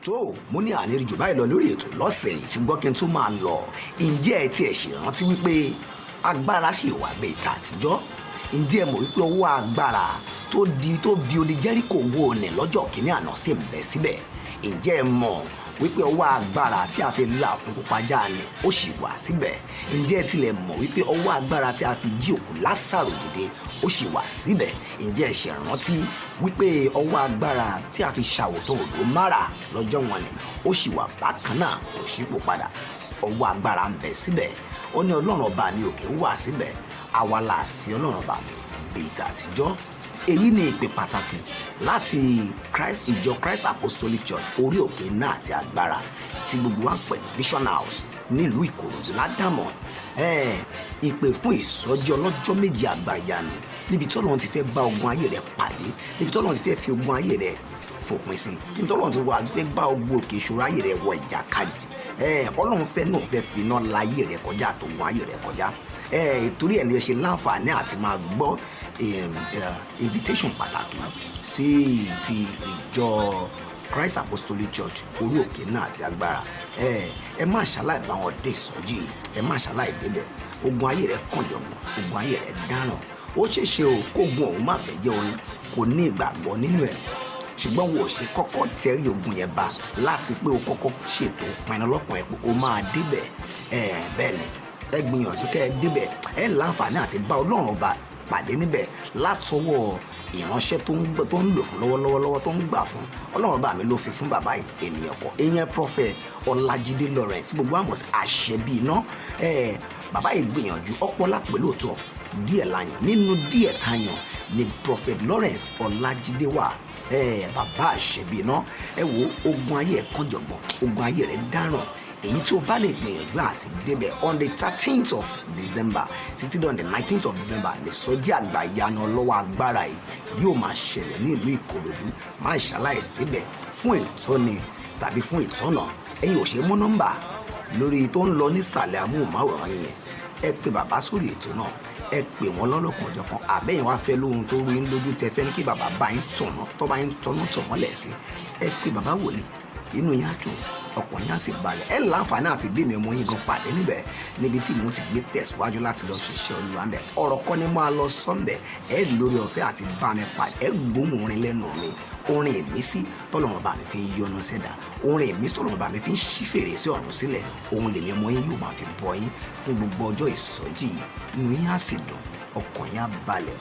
Tó mo ní àníri jù báyìí lọ lórí ètò lọ́sẹ̀ yìí, ṣùgbọ́n kí n tó máa lọ, ǹjẹ́ ẹ tiẹ̀ ṣèrántí wípé agbára sì wà bíi tàtijọ́? Ǹjẹ́ ẹ mọ̀ wípé ọwọ́ agbára tó di tó bi odi Jẹ́ríkò wó ni lọ́jọ́ kìíní àná sì ń bẹ síbẹ̀? Ǹjẹ́ ẹ mọ̀ wípé ọwọ́ agbára tí a fi la òkun pupa já ni ó sì wà síbẹ̀? Ǹjẹ́ ẹ tilẹ̀ mọ̀ wípé ọwọ́ agbára tí a fi jí òkú Lásàrò dìde ó sì wà síbẹ̀? Ǹjẹ́ ẹ ṣe rántí wípé ọwọ́ agbára tí a fi ṣàwòtán odò Márà lọ́jọ́ wọn ni ó sì wà bákan náà, kò ṣípò padà? Ọwọ́ agbára ń bẹ síbẹ̀. Ó ní Ọlọ́run ọba mi òkè wà síbẹ̀, àwa là sí Ọlọ́run ọba mi bíi tàtijọ́. Èyí ni ìpè pàtàkì láti Christ ìjọ Christ Apostolic Church orí òkè náà àti agbára tí gbogbo wa ń pè ní Vision House nílùú Ìkòròdú ládàmọ̀. Ìpè fún ìsọjí ọlọ́jọ́ 7 àgbàyanu, níbi tí Ọlọ́run ti fẹ́ bá ogun ayé rẹ pàdé, níbi tí Ọlọ́run ti fẹ́ fi ogun ayé rẹ fòpin sí, níbi tí Ọlọ́run ti wà fẹ́ bá ogun òkè ìṣòro ayé rẹ wọ ìjàkadì. Ọlọ́run fẹ́ náà fẹ́ fi iná la ayé rẹ kọjá àtògun ayé rẹ kọjá. Torí ẹ̀ ní ẹ ṣe láǹfààní àti máa gbọ́ invitation pàtàkì sí ti ìjọ Christ Apostolic Church orí òkè náà àti agbára. Ẹ má ṣaláì bá wọn dé ìsọjí, ẹ má ṣaláì débẹ̀. Ogun ayé rẹ kànjọ̀gbọ̀n, ogun ayé rẹ dáràn. Ó ṣeéṣe o kógun ọ̀hún má fẹ́ jẹ́ orin kò ní ìgbàgbọ́ nínú ẹ̀, ṣùgbọ́n wo ṣe kọ́kọ́ tẹrí ogun yẹn ba láti pé o kọ́kọ́ ṣètò pinnu lọ́kàn ẹ̀ pé o máa débẹ̀. Bẹ́ẹ̀ ni, ẹ gbìyànjú kẹ́ ẹ débẹ̀. Ẹ láǹfààní àti bá Ọlọ́run ọba pàdé níbẹ̀ látọwọ́ ìránṣẹ́ tó ń gbọ́ tó ń lò fún lọ́wọ́lọ́wọ́ tó ń gbà fún. Ọlọ́run ọba mi ló fi fún bàbá yìí, ènìyàn kọ́. Ìyẹn Prophet Ọlájídé Lawrence, gbogbo àmọ̀ sí àṣẹ bíi iná. Bàbá yìí gbìyànjú ọ̀pọ̀ lápẹ̀ lóòótọ́, díẹ̀ láyàn nínú díẹ̀ táyàn ni Prophet Lawrence Ọlájídé wà. Bàbá àṣẹ bíi iná. Ẹ wo, ogun ayé ẹ kànjọ̀gbọ̀n, ogun ayé rẹ dáràn. Èyí tí o bá lè gbìyànjú àti débẹ̀ on the 13th of December títí on the 19th of December, lè sọjí àgbà ìyanu ọlọ́wọ́ agbára yìí yóò máa ṣẹlẹ̀ ní ìlú Ìkòròdú. Má ṣaláì débẹ̀. Fún ìtọ́ni tàbí fún ìtọ́nà, ẹ̀yin ò ṣe mú nọ́mbà lórí tó ń lọ nísàlẹ̀ amóhùnmáwòrán yẹn, ẹ pe bàbá sórí ètò náà, ẹ pè wọ́n lọ́lọ́kan ọjọ́ kan. Àbẹ́yìn wá fẹ́ lóhun tó rú yín lójú tẹ fẹ́ ní kí bàbá bá yín tọ̀nà tó bá yín tọ́nà tọ̀ mọ́lẹ̀ sí, ẹ pe bàbá wòlíì. Inú yín á dùn, ọkàn yín á sì balẹ̀. Ẹ láǹfààní àti gbé mi ọmọ yín gan pàdé níbẹ̀, níbi tí mo ti gbé tẹ̀síwájú láti lọ ṣiṣẹ́ Olúwa ńbẹ̀. Ọ̀rọ̀ kọ́ ni máa lọ sọ́ńbẹ̀. Ẹ lórí ọ̀fẹ́ àti bá mi pàdé, ẹ gbóhùn orin lẹ́nu mi, orin ìmísí tọ́lọ́run bá mi fi ń yọ́nú sẹ́dá, orin ìmísí tọ́lọ́run bá mi fi ń ṣí fèrèsé ọ̀run sílẹ̀. Òun lèmi ọmọ yín yóò máa fi bọ́ yín fún gbogbo ọjọ́ ìsọjí yìí. Inú yín á sì dùn, ọkàn yín á balẹ̀.